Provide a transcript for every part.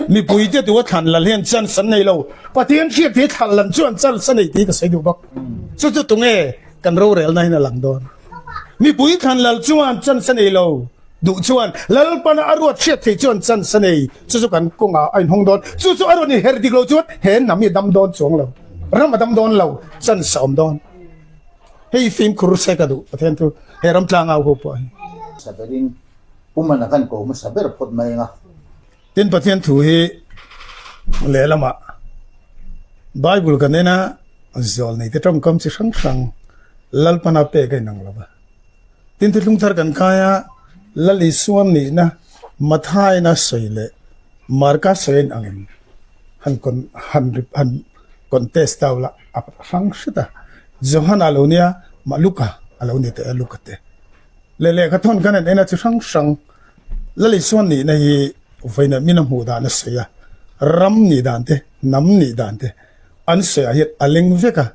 Mipuite duha thlan lal hian chance an nei lo. Pathian hriat hi thlan lan chuan chance a nei tih ka sawi duh bawk. Chu chu tunge kan rorelna hian a lang dawn. Mipui thlan lal chuan chance a nei lo. Duh chuan Lalpana a ruat hriat thei chuan chance a nei. Chu chu kan kawngah a inhawng dawn. Chu chu a rawn inher dik lo chuan he hnam hi a dam dawn chuang lo. Ram a dam dawn lo. Chance a awm dawn. Hei fimkhur se ka duh Pathian thu he ram tlangau ho pawh hi. Saberin Pumana kan ko hmasa ber phawt mai anga. Tin Pathian thu hi lehlamah Bible kan en a, zawl nei te tawngkam chi hrang hrang Lalpana pek a inang lo va. Tin thuthlung thar kan kai a, Lal Isua nihna Mathaina sawi leh Marka sawi a inang em? Han han han contest ta ula a hrang hret a. Johana lo nia mah Luka a lo ni teh a Luka te. Leh lehkha thawn kan en en a chi hrang hrang Lal Isua nihna hi vawiin min a hmuh dan a sawi a, ram nih dan te, hnam nih dan te an sawi ah hian a leng vek a.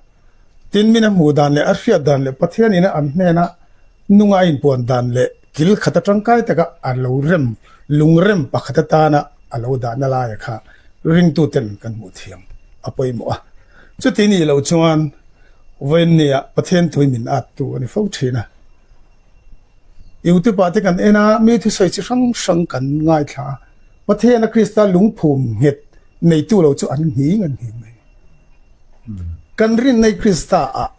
Tin min a hmuh dan leh a hriat dan leh Pathian ina an hnena nunga a inpuan dan leh kil khat atangkai taka a lo rem lungrem pakhat atana a lo dahna laia kha ringtuten kan hmuh thiam a pawimawh a. Chuti nih loh chuan vawiin nia Pathian tui min attu a ni fo thin a. Youtube ah te kan en a, mi thusawi chi hrang hrang kan ngaithla a, Pathiana Krista lungphum nghet neitu lo chu an nghing an nghing mai. Kan rinnei Krista ah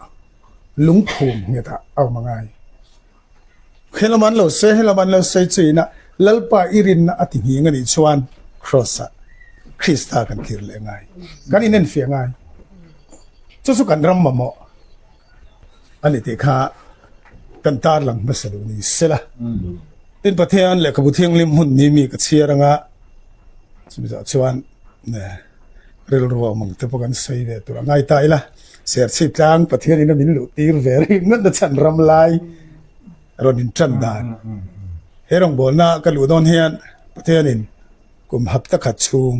lungphum nghet ah a awm a ngai. Helam an lo sawi, helam an lo sawi chu ina Lalpa i rinna a ti nghing a nih chuan Kraws ah Krista kan thlir leh ngai, kan inenfiah ngai. Chu chu kan ram mamawh a ni tih kha kan tarlang hmasa duh ni sela. Tin Pathian lehkhabu thianghlim hmun ni mi ka chhiar anga chumi zawh chuan rilru a awm ang te pawh kan sawi ve tur a ngai ta ila. Serchhip tlang Pathian in a min luh tir ve rih ngat na chhan ram lai rawn in tan dan. He rawngbawlna ka luh dawn hian Pathian in kum hapta khat chhung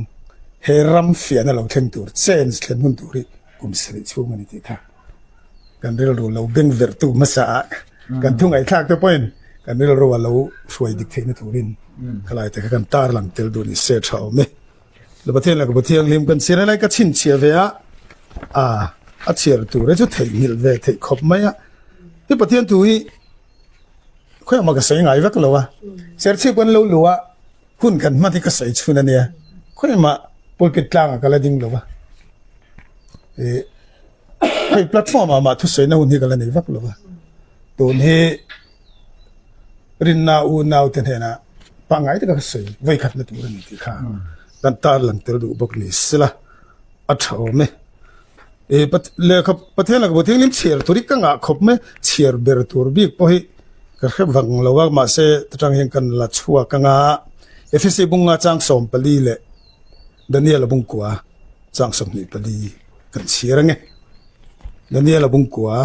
he ram fiahna lo thleng tur change thlen hun tur hi kum sarih chhung a ni tih kha kan rilru lo beng verhtu hmasa ah kan thu ngaihthlak te pawhin kan rilru a lo hruai dik theihna turin khalai te kha kan tarlang tel duh ni se tha awm e. La Pathian leh ka Pathianghlim kan chhiar helai ka chhinchhiah ve a, a a chhiar tur hi chu theihnghilh ve theih khawp mai a. Hi Pathian thu hi khawiah mah ka sawi ngai vek lo a, serchhip kan lo luh a, hun kan hman hi ka sawi chhun a nia, khawiah mah pulpit tlangah ka la ding lo va, ih hei platform ah mah thusawina hun hi ka la nei vak lo va, tun hi. Rinna unau te hnenah pangngai taka ka sawi vawikhatna tur a ni tih kha kan tarlang tel duh bawk ni sela a tha awm e. Lehkha Pathian lehkhabu thianghlim chhiar tur hi ka ngah khawp mai chhiar ber tur bik pawh hi ka hre vang lo a mahse atang hian kan la chhuak anga Efesi bunga chang 14 leh Daniel-a bungkua chang 24 kan chhiar ange. Daniel-a bungkua.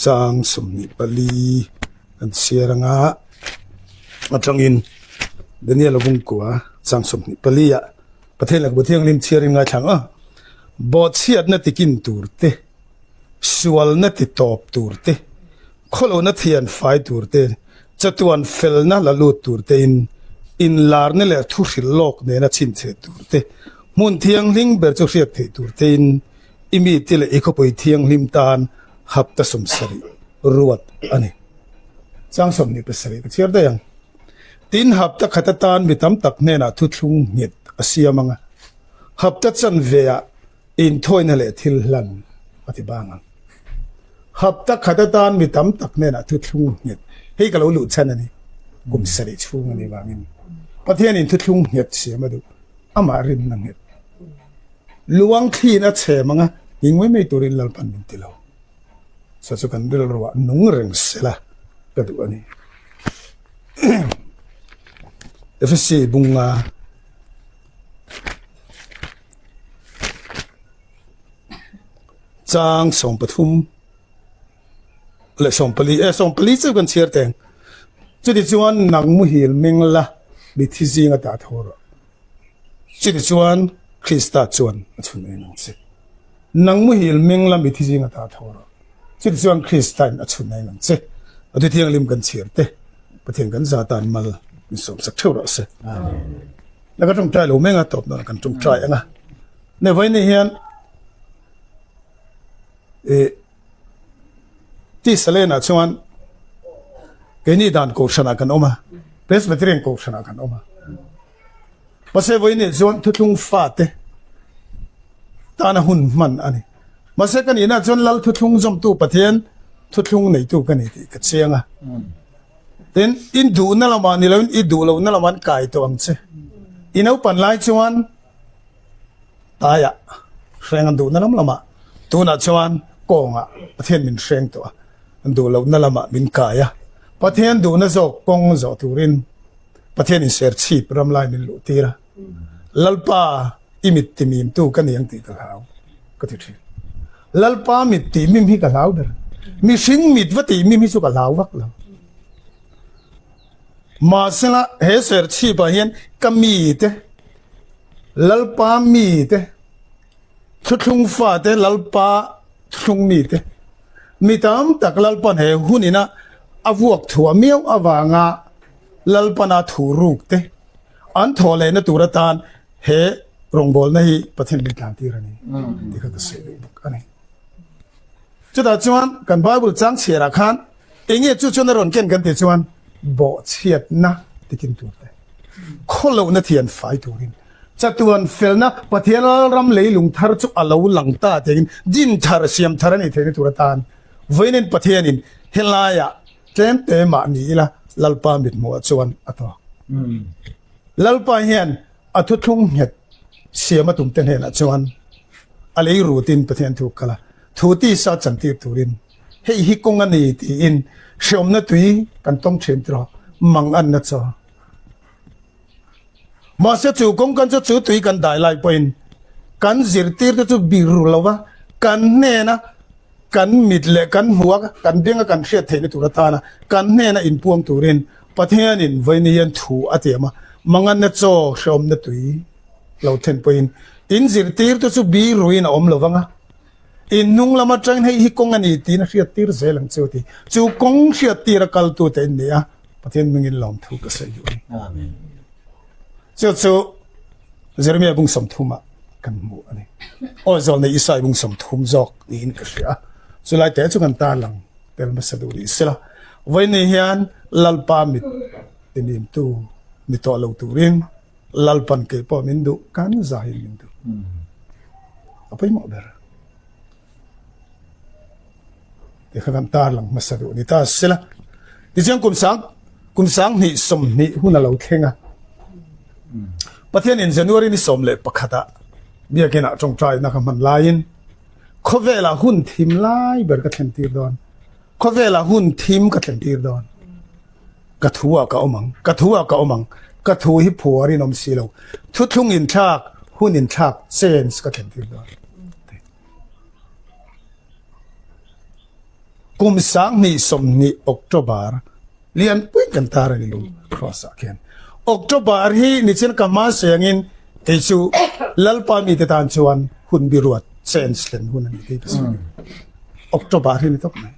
Chang 24 kan chhiar anga atangin Daniel a bungkua chang 24 ah Pathian lehkhabu thianghlim chhiarin ngaithla ang a, Bawhchhiatna tikin tur te, sualna ti tawp tur te, khawlohna thian fai tur te, chatuan felna la lut tur tein inlarna leh thu hrilh lawk nena chhinchhe tur te, hmun thianghlim ber chu hriat theih tur tein I mite leh i khawpui thianghlim tan hapta 70 ruat a ni. Chang 27 ka chhiar daih ang. Tin, hapta khat atan mi tam tak hnenah thuthlung nghet a siam ang a, hapta chanveah inthawina leh thil hlan a ti bang ang. Hapta khat atan mi tam tak hnenah thuthlung nghet, hei ka lo luh chhan a ni, kum sarih chhung a nih vangin Pathianin thuthlung nghet siam a duh, amah rinna nghet. Luang thliin a chhem ang a, hing mai mai turin Lalpan min ti lo. Chu chu kan rilruah nung reng sela ka duh a ni. Efesi bunga chang 13 leh 14 e 14 chu kan chhiar teng. Chuti chuan nang muhil meng la mithi zinga dah tho rawh. Chutichuan chuan Krista chuan a chhun eng ang che. Nang muhil meng la mithi zinga ta tho rawh. Chutichuan Kristain a chhun eng ang che. A thu thianghlim kan chhiar te, Pathian kan za tan mal min sawmsak theuh rawh se. Amen. La ka tawngtai lo meng a tawp dawn kan tawngtai anga. Ne vawiin hian eh Tisa lenah chuan keini dan kohhranah kan awm a, Presbyterian kohhranah kan awm a. Mahse vawiin chuan thuthlung fate tana hun hman a ni. Mahse ka nihna chuan Lal thuthlung zawmtu Pathian thuthlung neitu ka ni tih ka chiang a. Tin, in duhna lamah ni loin i duh lohna lamah an kai tawh ang che. I naupan lai chuan Taiah hreng an duhna lam lamah tunah chuan kawngah Pathian min hreng tawh a, an duh lohna lamah min kai a. Pathian duhna zawk kawng zawh turin Pathian in serchhip ram lai min luh tir a. Lalpa i mit ti mimtu ka ni ang tih ka hlau ka ti thin. Lalpa mit tih mim hi ka hlau ber. Mihring mit va tih mim hi chu ka hlau vak lo. Mahsela he serchhipah hian ka mite Lalpa mite, thuthlung fate, Lalpa thuthlung mite, mi tam tak Lalpan he hunina a vuak thuah miau avanga Lalpana thu ruk te an thawh lehna tur atan he rawngbawlna hi Pathian min tlan tir a ni tih kha ka sawi duh bawk a ni. Chutah chuan kan Bible chang chhiarah khan Enge chu chuan a rawn ken kan tih chuan bawhchhiatna tikin tur te, khawlohna thian fai turin, chatuan felna Pathian Lalram leilung thar chu a lo lang ta tengin din thar siam thar a nih theihna tur atan vawiin Pathianin helaiah tlem te mah ni ila Lalpa mithmuhah chuan a tawk. Lalpa hian a thuthlung nghet siam a tumte hnenah chuan a lei rutin Pathian thu kal a, thu tisa chantir turin Hei hi kawng a ni tiin hreawmna tui kan tawng thin tiraw mang anna chaw. Mahse chu kawng kan chu chu tui kan dai lai pawhin kan zirtirte chu biru lova kan hnena kan mit leh kan hmuh a kan benga kan hriat theihna tur atana kan hnena inpuang turin Pathianin vawiin hian thu a tiam a, manganna chaw hreawmna tui lo thlen pawhin in zirtirte chu biruin a awm lovang a. In hnung lam atangin hei hi kawng a ni tiin a hriattir zel ang chu ti. Chu kawng hriattir a kaltute in ni a, Pathian hmingin lawmthu ka sawi duh a ni. Amen. Chu chu Jeremiah bung 30 ah kan hmu a ni. Aw zawlnei Isai bung 30 zawk niin ka hria a. Chulai te chu kan tarlang tel hmasa duh ni sela. Vawiin hian Lalpa mit tinimtu ni tawh lo turin Lalpan kei pawh min duh, kan zahin min duh. A pawimawh ber. Ti kha kan tar lang hmasa duh ni ta sela. Tichuan kum sang kum 2020 hun a lo thleng a. Pathian in January ni 11 ah biakin ah tawngtai na ka hman laiin khawvelah hun thim lai ber ka thlen tir dawn. Khawvelah hun thim ka thlen tir dawn. Ka thu ah ka awm ang, ka thu ah ka awm ang, ka thu hi phuar in awm si lo, thuthlung inthlak, hun inthlak, change ka thlen tir dawn. Kum 2020 October lianpui kan tar a ni lung cross ah khian. October hi nichin ka hma sengin kei chu Lalpa mite tan chuan hun biruat change thlen hun a ni tih ka sawi. October hi ni tawp mai.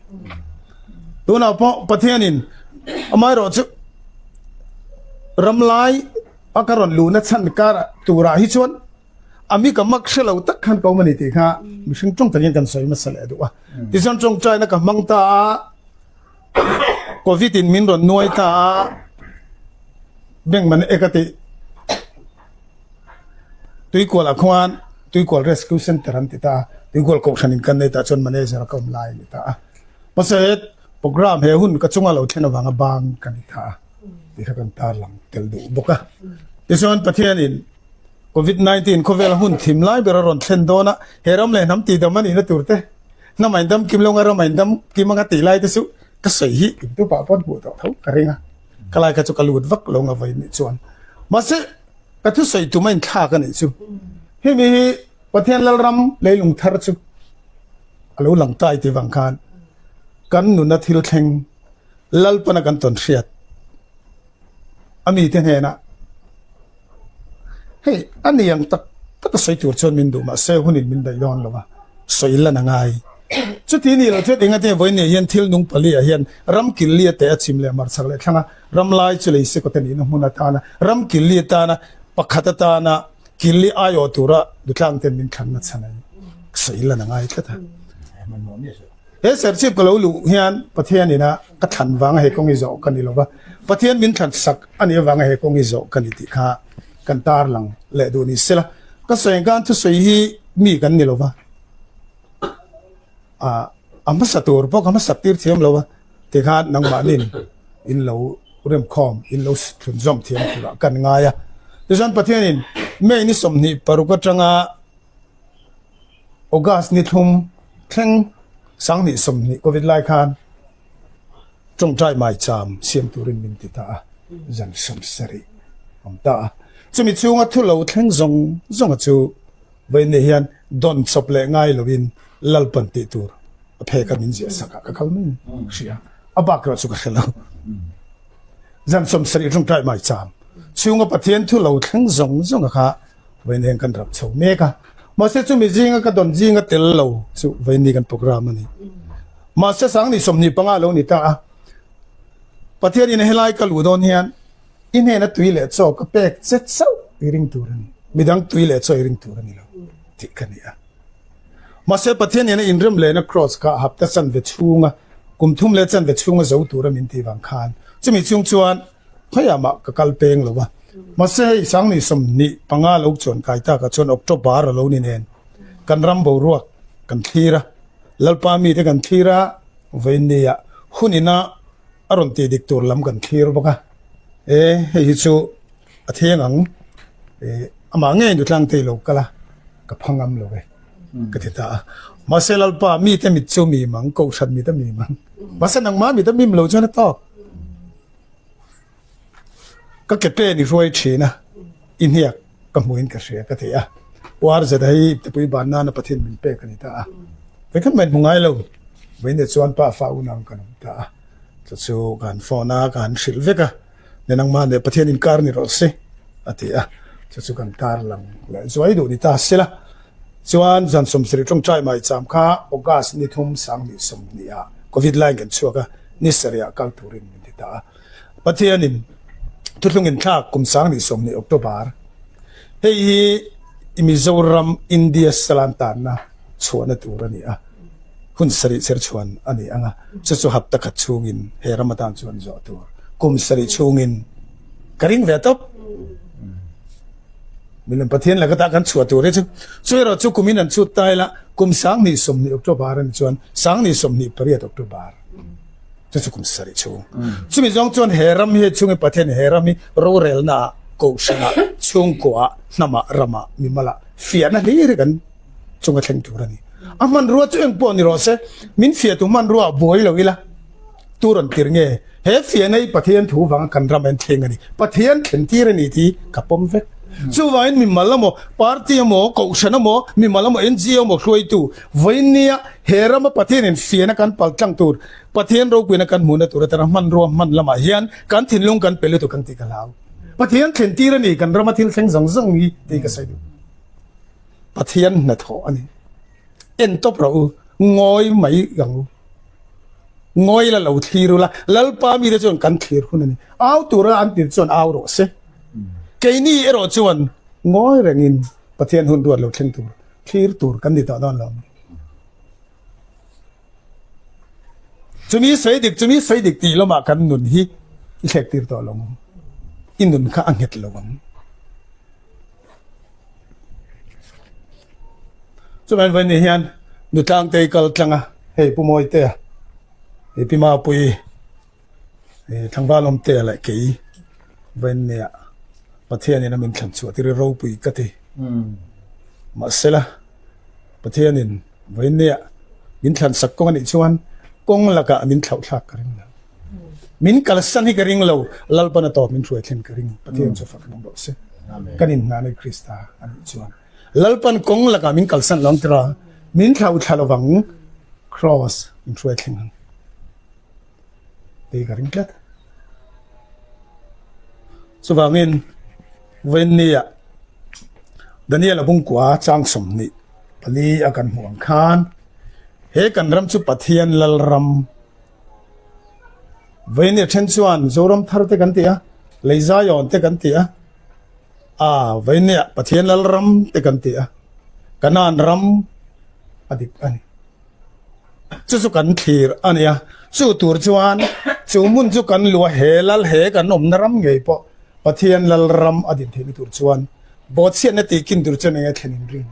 Tunah pawh Pathianin amaherawh chu ramlai a ka rawn luhna chhan kar turah hi chuan a mi ka mak hre lo tak khan ka awm a ni tih kha mihring tawng takin kan sawi hmasa leh duh a. Tichuan tawngtaina ka hmang ta a, Covid in min rawn nuai ta a, bank man ek a tih Tuikualah khuan Tuikual Rescue Centre an ti ta a, Tuikual Kohhran in kan nei tah chuan manager a ka awm lai a ni ta a. Mahse he program he hun ka chunga lo thlen avanga bang ka ni ta a tih kha kan tarlang tel duh bawk a. Tichuan Pathianin Covid 19 khawvela hun thim lai ber a rawn thlen dawn a, he ram leh hnam tihdam a nihna tur te, hnam a indam kim lo anga ram a indam kim anga tih lai te chu ka sawi hi intupa pawn hmuh tawh tho ka ring a. Ka lai kha chu ka lut vak lo anga vawiin nih chuan. Mahse ka thusawi tum a inthlak a nih chu. Hemi hi Pathian Lalram leilung thar chu a lo lang tai tih vang khan kan nuna thil thleng Lalpana kan tawn hriat a mite hnenah hei a ni ang tak tak a sawi tur chuan min duh mahse hunin min daih dawn lo a, sawi lan a ngai. Chuti ni lo chuan engati vawiin ni hian thil nung pali ah hian ram killi a teh a chim leh mar chak leh thlang a, ram lai chu lei sekaw te nihna hmun atana ram killi atana. Pakhat atana Killi aiawh tura Dutlang ten min thlanna chhan a sawi lan a ngai tlat a. He Serchhip ka lo luh hian Pathian ina ka thlan vanga he kawng i zawh ka ni lova, Pathian min thlan sak a nih avanga he kawng i zawh ka ni tih kha kan tarlang leh duh ni sela. Ka sawi ang khan thusawi hi mi kan ni lova, a hmasa tur pawh ka hmasak tir thiam lo a. Tikhan nangmahnin in lo remkhawm, in lo thlunzawm thiam turah kan ngai a. Tichuan Pathianin May ni 26 atanga August ni thlum thleng 2020 Covid lai khan tawngtai maicham siam turin min ti ta a, zan 70 awm ta a. Chumi chhunga thu lo thleng zawng zawnga chu vawiin ni hian dawn chawp leh ngai loin Lalpan tih tur a phek a min ziah sak a ka kal mai hria a bak erawh chu ka hre lo zan 70 tawngtai mai cham chhunga Pathian thu lo thleng zawng zawng a kha vawiin hian kan rap chho mek a mahse chumi zinga ka dawn zinga tel lo chu vawiin ni kan program a ni mahse sang ni 25 lo ni ta a Pathian in helai ka luh dawn hian i hnena tui leh chaw ka pek che chauh i ring tur a ni midang tui leh chaw i ring tur a ni lo tih ka ni a. Mahse, Pathian nena inrem lehna kraws kha hapta chanve chhunga kum thum leh chanve chhunga zo tura min tih vang khan chumi chung chuan khawiah mah ka kal peng lo a. Mahse, hei Sangni 25 lo chuan kai takah chuan October a lo ni nen kan ram boruak kan thlir a, Lalpa mite kan thlir a, vawiinnia hun ina a rawn tih dik tur lam kan thlir bawk a. E, hei hi chu a theng ang e, amah ngei nutlang te lo kal a, ka pha ngam lo e ka ti ta a. Mahse Lalpa mite mit chu mi mang, kohhran mit a mi mang. Mahse nangmah mit a mim lo chuan a tawk. Ka ke pen i hruai thin a, i hniak ka hmuin ka hria ka ti a. Uar zet a hi tepui ban nana Pathian min pek a ni ta a. Vekhat mai hmu ngai lo, vawiin chuan pa fa unau kan awm ta a. Chu chu ka han phone a, ka han hrilh vek a. Ni nangmah nen Pathian inkar ni rawh se a ti a, chu chu kan tar lang leh zuai duh ni ta sela. Chuan zan 70 tawngtai mai cham kha August ni thum 2020 ah Covid line kan chhuak a, ni sarih ah kal turin min ti ta a. Pathianin thuthlung inthlak kum 2020 October hei hi Mizoram India salan tanna chhuahna tur a ni a. Hun sarih cher chhuan a ni ang a, chu chu hapta khat chhungin he ram atan chuan zawh tur kum sarih chhungin ka ring ve tawp. Milem Pathian laka tah kan chhuah tur hi chu chu erawh chu kumin an chhut ta ila kum 2020 October a ni chuan 2028 October chu chu kum sarih chhung. Chumi zawng chuan he ram hi chhungin Pathian he ram hi rorelna ah kohhran ah chhungkua ah hnam ah ram ah mimal ah fiahna hlir hi kan chunga thleng tur a ni. A hmanrua chu eng pawh ni rawh se, min fiahtu hmanrua ah buai lo ila, tu rawn tir nge? He fiahna hi Pathian thu vanga kan ram en thleng a ni. Pathian thlen tir a ni tih ka pawm vek. Chuvangin mimal emaw, party emaw, kohhran emaw, mimal emaw, NGO emaw hruaitu vawiinnia he rama Pathianin fiahna kan pal tlang tur, Pathian ropuina kan hmuhna tur atana hmanrua hman lamah hian kan thinlung kan pe lutuk ang tih ka hlau. Pathian thlen tir a ni kan rama thil thleng zawng zawng hi tih ka sawi duh. Pathian hnathawh a ni. En tawp rawh u, ngawi mai ang u. Ngawi la lo thlir ula, Lalpa mite chuan kan thlir hun a ni. Au tura an tir chuan au rawh se. Keini erawh chuan ngawi rengin Pathian hun ruat lo thleng tur, thlir tur kan ni tawh dawn lo. Chumi sawi dik, chumi sawi dik tih lamah kan nun hi i thlek tir tawh lo ang. I nun kha a nghet lo ang. Chuan vawiin ni hian Nutlang te kal tlang a, hei Pu Mawitea, hei Pi Mapuii, hei Tlangval Awmtea leh kei vawiin nia Pathianin a min thlan chhuah tir hi ropui ka ti. Mahsela Pathianin vawiin nia min thlan sak kawng a nih chuan kawng lakah min thlauh thlak ka ring lo. Min kalsan hi ka ring lo, Lalpan a tawp min hruai thlen ka ring, Pathian chu fak hlawm rawh se. Kan inhna nei Krista a nih chuan. Lalpan kawng lakah min kalsan lo ang tira, min thlau thla lovang, Kraws min hruai thleng ang tih ka ring tlat. Chuvangin vawiinnia Daniel-a bungkua chang 24 a kan hmuh ang khan he kan ram chu Pathian Lalram Vawiin a then chuan Zoram thar te kan ti a, Lei Zion te kan ti a. A, Vawinia Pathian Lalram te kan ti a, Kanaan ram a dik a ni. Chu chu kan thlir a nia. Chu tur chuan chu hmun chu kan luah he lal he kan awmna ram ngei pawh Pathian Lalram a din theihna tur chuan bawhchhiatna tih kin tur chuan enge thlen in ring.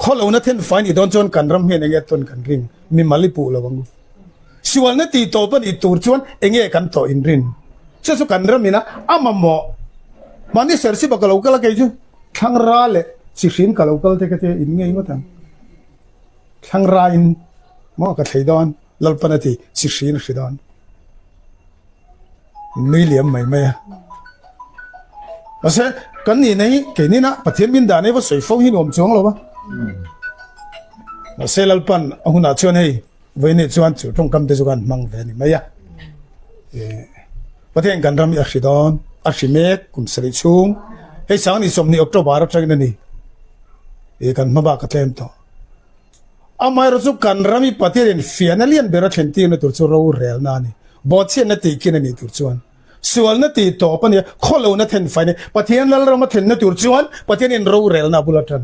Khawlohna then fai nih dawn chuan kan ram hian enge tawn kan ring mimal i puh lo ang u. Sualna tih tawp a nih tur chuan enge kan tawh in rin. Chu chu kan ram ina a mamawh. Mahni serchhip a ka lo kal a kei chu thlangra leh chi hrim ka lo kal te ka tia in ngei ngawt ang. Thlangra in maw ka thlei dawn Lalpan a ti chi hrin a hri dawn. Nui liam mai mai a. Mahse kan nihna hi keinin a Pathian min dan hi va sawi fo hi nuam chuang lo va. Mahse Lalpan a hunah chuan hei vawiin chuan chu tawngkam te chu kan hmang ve a ni mai a. Pathian kan ram hi a hri dawn, a hri mek kum sarih chhung. Hei Sangni 20 October atangin a ni. Kan hma bak a tlem tawh. Amaherawhchu chu kan ram i Pathianin fiahna lian ber a thlen tirna tur chu rorelna a ni. Bawhchhiatna tih kin a nih tur chuan sualna tih tawp a ni a, khawlohna then fai a ni. Pathian Lalram a thlenna tur chuan Pathianin rorelna a bul a tan.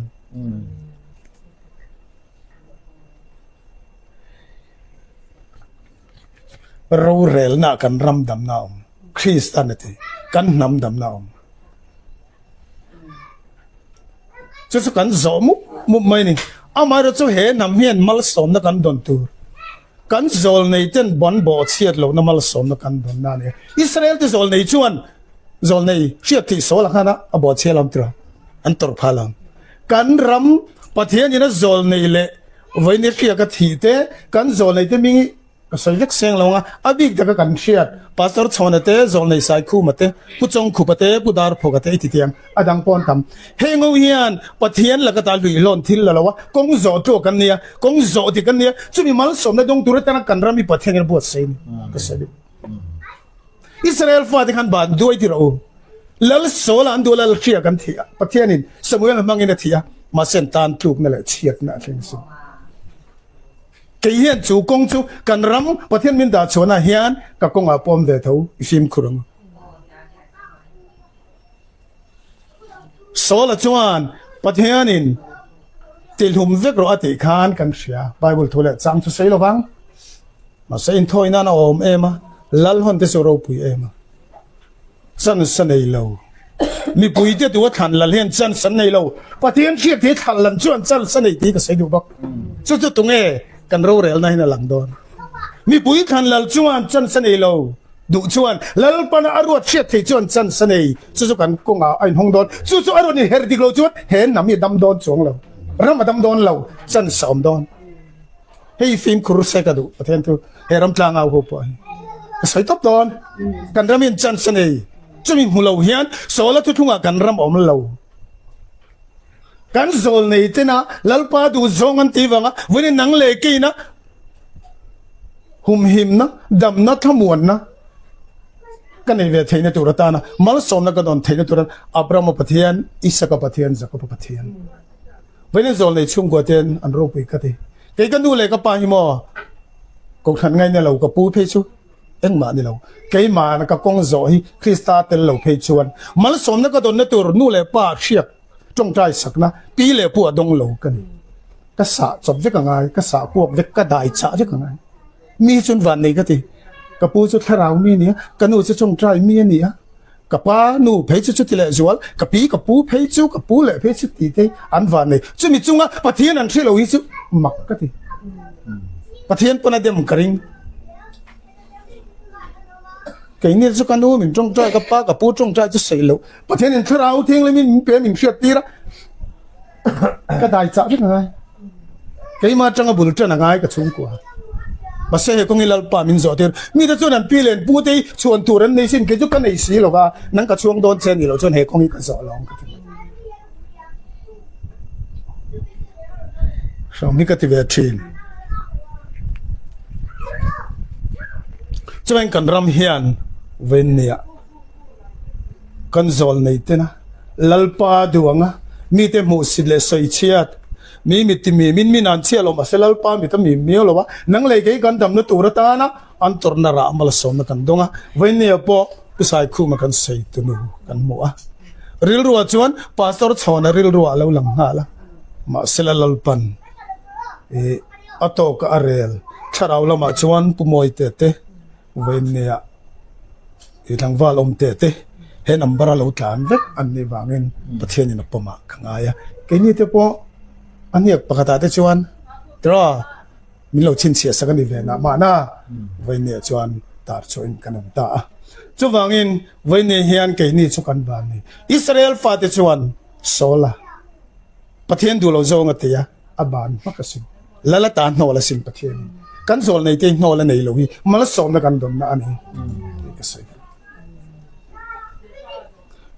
Rorelna kan ram damna a awm, Kristan a ti, kan hnam damna a awm. Chu chu kan zawh mup mup mai a ni. Amaherawh chu he hnam hian malsawmna kan dawn tur, kan zawlnei ten ban bawh chhiat lohna malsawmna kan dawnna a ni a. Israel te zawlnei chuan zawlnei hriat theih sawl ang khan a bawh chhiat lam tura an tawrh phah lo. Kan ram Pathian ina zawlnei leh vawiin hriaka thih te kan zawlnei te hming hi Ka sawi vek seng lo ang a, a bik taka kan hriat Pastor Chhawna te, Zawlnei Saikhuma te, Pu Chawngkhupa te, Pu Darphawka te i ti tiang a dang pawh an tam. Heng ho hian Pathian laka ta hluihlawn thil la lo a, kawng zawh tluak kan nia, kawng zawh dik an nia, chumi malsawmna dawng tur atanga kan ram hi Pathian hian a buatsaih a ni. Ka sawi duh. Israel fate khan ban duai ti rawh u. Lal Saula an duh a, Lal hria kan thih a, Pathianin Samuel hmangin a thih a, mahse an tan tlukna leh chhiatna a thleng sin. Kei hian chu kawng chu kan ram Pathian min dah chhuahna hian ka kawngah pawm ve tho i fimkhur ang u. Saula chuan Pathianin tihlum vek rawh a tih khan kan hria. Bible thu leh chang chu sawi lo vang. Mahse inthawi nan a awm em a, lal hawn te chu ropui em a. Chance a nei lo. Mipuite tu a thlan lal hian chance an nei lo. Pathian hriat hi thlan lan chuan chance a nei tih ka sawi duh bawk. Chu chu tunge kan rorelna hian a lang dawn. Mipui thlan lal chuan chance a nei lo. Duh chuan Lalpana a ruat hriat thei chuan chance a nei. Chu chu kan kawngah a inhawng dawn. Chu chu a rawn inher dik lo chuan he hnam hi a dam dawn chuang lo. Ram a dam dawn lo. Chance a awm dawn. Hei fimkhur se ka duh Pathian chu he ram tlang au ho pawh hi ka sawi tawp dawn kan ram in chance a nei chumi hmu lo hian Sawla thuthlungah kan ram awm lo kan zawl nei tena Lalpa duh zawng an tih vanga vawiin nang leh keina humhimna damna thlamuanna ka nei ve theihna tur atana malsawmna ka dawn theihna tur Abrahama Pathian Isaka Pathian Jakoba Pathian. Vawiin zawl nei chhungkua ten an ropui ka ti. Kei ka nu leh ka pa hi maw kohhran ngaina lo ka pu phei chu engmah ni lo. Keimahna ka kawng zawh hi Krista tel lo phei chuan malsawmna ka dawnna tur nu leh pa hriak tawngtai sakna pi leh pu a dawng lo ka ni. Ka sah chawp vek a ngai, ka sah kuak vek, ka dai chah vek a ngai. Mi chuan van nei ka ti. Ka pu chu thlarau mi a ni a, ka nu chu tawngtai mi a ni a. Ka pa nu phei chu chuti leh zual, ka pi ka pu phei chu ka pu leh phei chu tih te an van nei. Chumi chunga Pathian an hre lo hi chu mak ka ti. Pathian pawn a dem ka ring. Keini chu ka nu min tawngtai, ka pa ka pu tawngtai chu sawi loh. Pathian in thlarau thianghlim in min pe min hriat tir a. Ka dai chah vek angai. Keimah atanga bul tan angai ka chhungkua. Mahse he kawngin Lalpa min zawh tir. Mite chuan an pi leh an pu te hi chhuan tur an nei sin kei chu ka nei si lo va, nang ka chhuang dawn che a nih loh chuan he kawng hi ka zawh lo ang ka ti mai. Hram hi ka ti ve thin. Chuan kan ram hian vawiin nia kan zawl nei tena Lalpa duanga mite hmuhsit leh sawichhiat mi mit ti mi min min an chhiat lo mahse Lalpa mit a mi miau lo a, nang lei kei kan damna tur atana an tawrhna rah malsawmna kan dawng a, vawinia pawh Pu Saikhuma kan sawi tunu kan hmu a. Rilruah chuan Pastor Chhawna rilruah a lo lang nghal a, mahsela Lalpan ih a tawka a rel thlarau lamah chuan Pu Mawite te Vawiinnia ih tlangval awm te te he number a lo tlan vek an nih vangin Pathianin a pawmah ka ngai a, keini te pawh a hniak pakhatah te chuan tiraw Min lo chhinchhiah sak a ni ve nah mahna Vawinia chuan tar chhuahin kan awm ta a. Chuvangin Vawinia hian keini chu kan van ni. Israel fate chuan Saula Pathian duh lo zawng a ti a, a ban hmak a sin. Lal ata hnawl a sin Pathianin. Kan zawl nei te hi hnawl a nei lo hi malsawmna kan dawnna a ni tih ka sawi duh.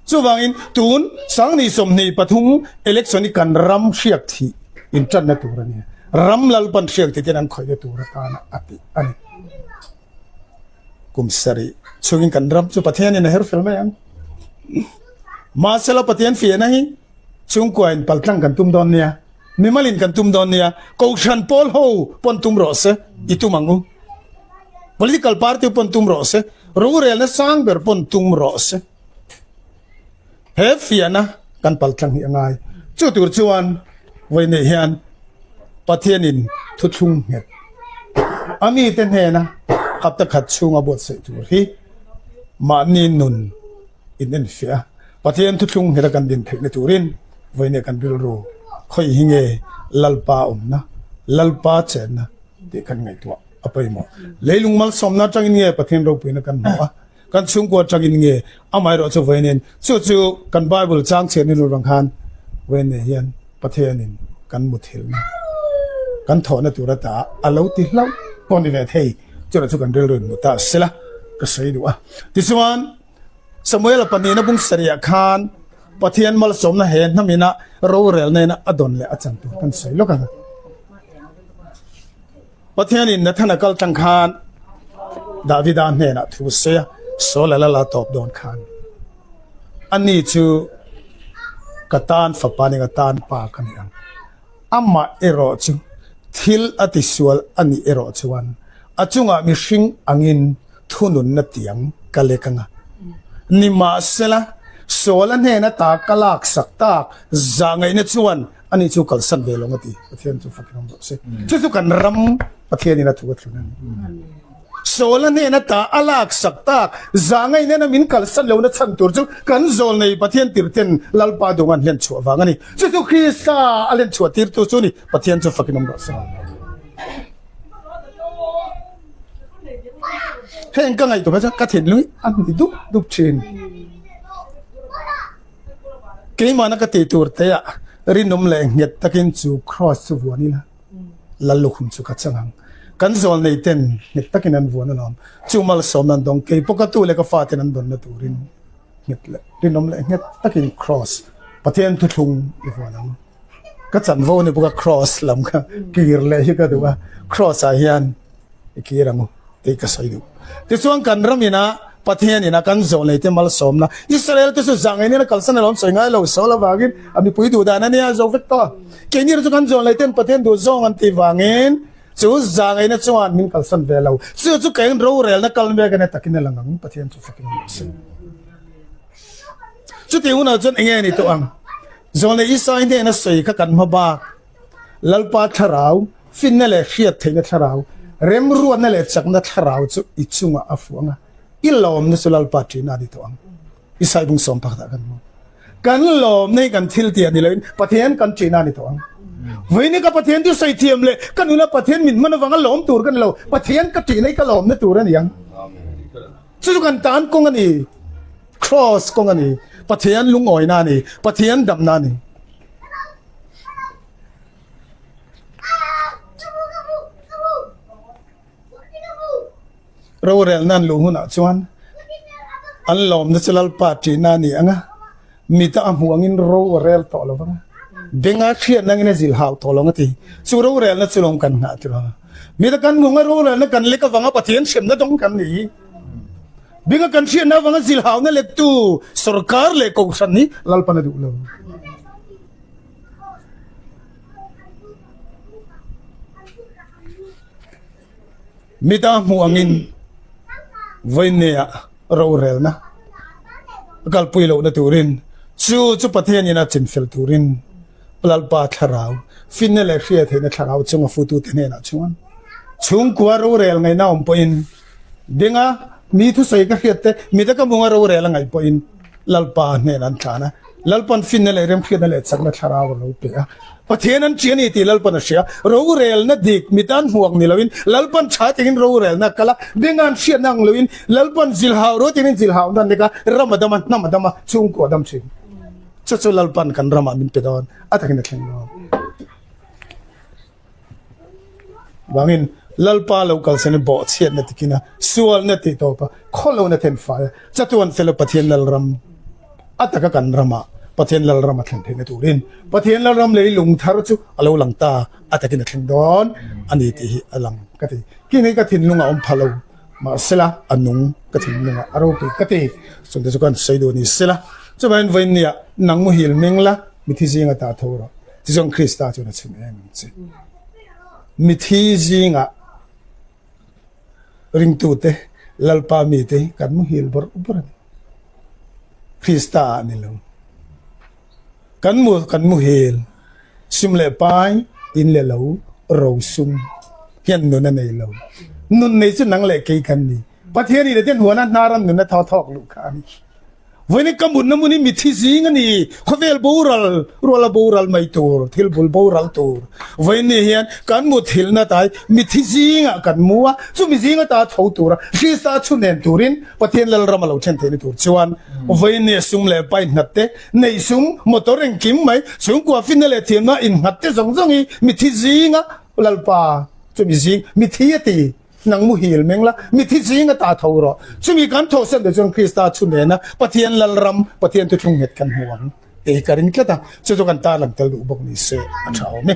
Chuvangin tun 2023 election hi kan ram hriak thih intanna tur a ni. Ram Lalpan hriak thih ten an khawihna tur atana a tih a ni. Kum sarih chungin kan ram chu Pathianin a her fel mai ang. Mahsela Pathian fiahna hi chhungkuain paltlang kan tum dawn nia, mimalin kan tum dawn nia, Kohhran pawl ho pawn tum rawh se i tum ang u. Political party pawn tum rawh se, rorelna sang ber pawn tum rawh se. He fiahna kan paltlang hi a ngai. Chu tur chuan vawi neih hian Pathianin thuthlung nghet a mite hnena hapta khat chhunga buatsaih tur hi mahni nun in enfiah a. Pathian thuthlung ngheta kan din theihna turin vawi neih kan rilru khawi hi nge Lalpa awmna, Lalpa chenna tih kan ngaihtuah a pawimawh. Leilung malsawmna atangin nge Pathian ropuina kan hmuh a, kan chhungkua atangin nge amaherawh chu vawiin chu chu kan Bible chang chhiat ni lut ang khan vawiin nei hian Pathianin kan muthilhna kan thawhna tur ata a lo ti hlauh pawh ni ve thei chutah chu kan rilru in hmu ta sela ka sawi duh a. Tichuan Samuela pahnihna bung sarih ah khan Pathian malsawmna he hnamina rorelna ina a dawn leh a chan tur kan sawi lawk ang a. Pathianin Nathana kal tlang khan Davida hnenah thu sawi a, Saul a la la tawp dawn khan ani chu ka tan fapa ni ka tan pa ka ni ang. Amah erawh chu thil a tisual a nih erawh chuan a chungah mihring angin thununna tiang ka lek ang a. Nimahsela, Saul-a hnena ta ka laksak tak zahngaihna chuan ani chu kalsan ve lo ang a ti. Pathian chu fakin awm rawh se. Chu chu kan ram Pathianin a thu a thlun a ni. Saul-a hnena ta a laksak tak zahngaihna min kalsan lohna chhan tur chu kan zawlnei Pathian tirten Lalpa dung an hlen chhuah vang a ni. Chu chu Krista a hlen chhuah tirtu chu a ni. Pathian chu fakin awm rawh se. Heng ka ngaihtuah chuan ka thinlung a hni dup dup thin. Keimahna ka tih tur te ah rinawm leh nghet takin chu cross chu vuan ila lal lukhum chu ka chang ang. Kan zawl nei ten nghet takin an vuan alawm. Chu malsawmna an dawng kei pawh ka tu leh ka fa ten an dawnna turin nghet leh rinawm leh nghet takin cross Pathian thuthlung i vuan ang. Ka chanvo ni bawk a cross lam kha kir leh hi ka duh a cross ah hian i kir ang u tih ka sawi duh. Tichuan kan ram ina Pathian ina kan zawh nei te malsawmna Israel te chu zah ngei nen a kalsan alawm sawi ngai lo sawl avangin a mipui duh dan a nia zo vek tawh a. Keini chu kan zawh nei ten Pathian duh zawng an tih vangin chu zah ngeina chuan min kalsan ve lo. Chu chu keng rorelna kal mek a nia takin a lang ang Pathian chu fakin awm rawh se. Chutih hunah chuan enge ni tawh ang? Zawlnei Isai hnena sawi kha kan hma bak. Lalpa thlarau, finna leh hriat theihna thlarau, remruatna leh chakna thlarau chu i chungah a fuh ang a, i lawmna chu Lalpa ṭihna a ni tawh ang. Isai bung sawm pakhatah kan hmu. Kan lawmna hi kan thil tih a ni loin Pathian kan ṭihna a ni tawh ang. Vawiin hi ka Pathian chu sawi thiam leh ka nuna Pathian min hman avanga lawm tur ka ni lo, Pathian ka ṭihna hi ka lawmna tur a ni ang. Chu chu kan tan kawng a ni, Kraws kawng a ni, Pathian lungawina a ni, Pathian damna a ni. Rorelna an luh hunah chuan an lawmna chu Lalpa ṭihna a ni ang a, mita a hmuh angin ro a rel tawh lo vang a, benga hriatna angin a zilh hau tawh lo ang a ti. Chu rorelna chu lawm kan nghah tirh ang. Mita kan hmuh anga rorelna kan lek avanga Pathian hremna dawng kan ni hi. Benga kan hriatna avanga zilh hauna lettu sorkar leh kohhran hi Lalpan a duh lo. Mita hmuh angin vawiinneah rorelna a kalpui lohna turin. Chu chu Pathianin a chinfel turin Lalpa thlarau, finna leh hria theihna thlarau chunga futute hnenah chuan chhungkua rorel ngaihna awm pawhin dinga mi thusawi ka hriat te, mite ka munga rorel a ngaih pawhin Lalpa hnenah an tlan a. Lalpan finna leh remhriatna leh chakna thlarau a lo pe a. Pathian an ṭi a ni tih Lalpan a hria. Rorelna dik mi tan hmuak ni loin Lalpan ṭha takin rorelna a kal a, bengan hriatna ang loin Lalpan zilhau ro takin zilhau nan nek a, ram a dam a, hnam a dam a, chhungkua a dam ṭhin. Chu chu Lalpan kan ramah min pe dawn, a takin a thleng dawn. Vangin Lalpa lo kalsan i bawhchhiatna tikin a, sualna tih tawp a, khawlona then fai a, chatuan fel a Pathian Lalram a taka kan ramah Pathian Lalram a thlen theihna turin Pathian Lalram lei lung thar chu a lo lang ta a takin a thleng dawn a ni tih hi a lang ka ti. Khi hi ka thinlung a awm pha lo mahsela a nung ka thinlungah a ropui ka ti. Chungte chu kan sawi duh ni sela chuvangin vawiinniah nang muhil meng la mithi zinga tah tho rawh. Tichuan Krista chuan a chhun em ang che. Mithi zingah ringtute, Lalpa mite hi kan muhil bawrh bawrh a ni. Krista ah ni lo. Kan mu kan muhil sum leh pai in leh lo ro sum hian nun a nei lo. Nun nei chu nang leh kei kan ni. Pathian in a ten huana hnaran nun a thaw thawk luh kha a ni. Vawiin ka mutna hmun hi mithi zing a ni. Khawvel boral, ruala boral mai tur, thil bul boral tur. Vawiin ni hian kan mut thilna tai mithi zingah kan mu a, chumi zing ata tho tura Krista chhunen turin Pathian Lalram a lo then theihna tur chuan vawiin ni a sum leh pai nghat te, neih sum, motor engkim mai, chhungkua finna leh thiamna innghat te zawng zawng hi mithi zinga Lalpa chumi zing mithi a ti. Nang muhil meng la, mithi zing a ta tho rawh. Chumi kan tho sen te chuan Krista chu nena Pathian Lalram, Pathian thuthlung nghet kan hmu ang tih hi ka ring tlat a, chu chu kan tarlang tel duh bawk ni se a tha awm e.